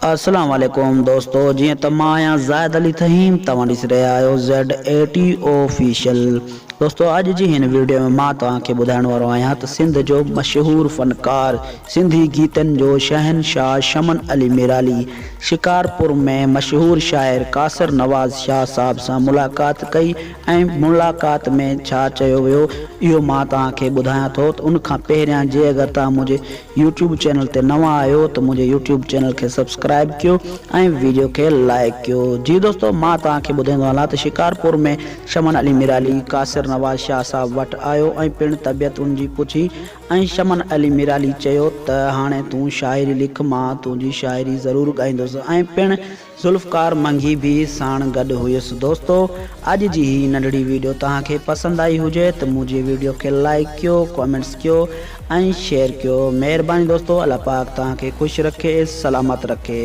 السلام عليڪم دوستو جيئن ته مان آهيان زاهد علي ٿهيم توهان ڏسي رهيا آهيو زيڊ اي ٽي آفيشل دوستو اڄ جي هن ويڊيو ۾ مان توهان کي ٻڌائڻ وارو آهيان ته سنڌ جو مشهور فنڪار سنڌي گيتن جو شهنشاهه شمن علي ميرالي شڪارپور ۾ مشهور شاعر قاصر نواز شاهه صاحب سان ملاقات ڪئي ۽ ملاقات ۾ ڇا چيو ويو اهو مان توهان کي ٻڌايان ٿو ته ان کان پهريان جي اگر توهان منهنجي يوٽيوب چينل تي نوان آهيو ته منهنجي يوٽيوب چينل کي سبسڪرائب ڪيو ۽ ويڊيو کي لائيڪ ڪيو جي دوستو مان توهان کي ٻڌائيندو هلان ته شڪارپور ۾ شمن علي ميرالي قاصر نواز شاهه صاحب وٽ آيو ۽ پڻ طبيعت ان جي پڇي ۽ شمن علي ميرالي چيو ته هاڻي تون شاعري لک مان تنهنجي شاعري ضرور ڳائيندس ۽ پڻ ذوالفقار منگي به ساڻ گڏ هيس دوستو اڄ جي هي ننڍڙي ويڊيو توهان کي پسند آئي هجي ته منهنجي ويڊيو کي لائيڪ ڪيو ڪامينٽس ڪيو ۽ شيئر ڪيو مهرباني دوستو الله پاڪ توهان کي خوش رکي سلامت رکي.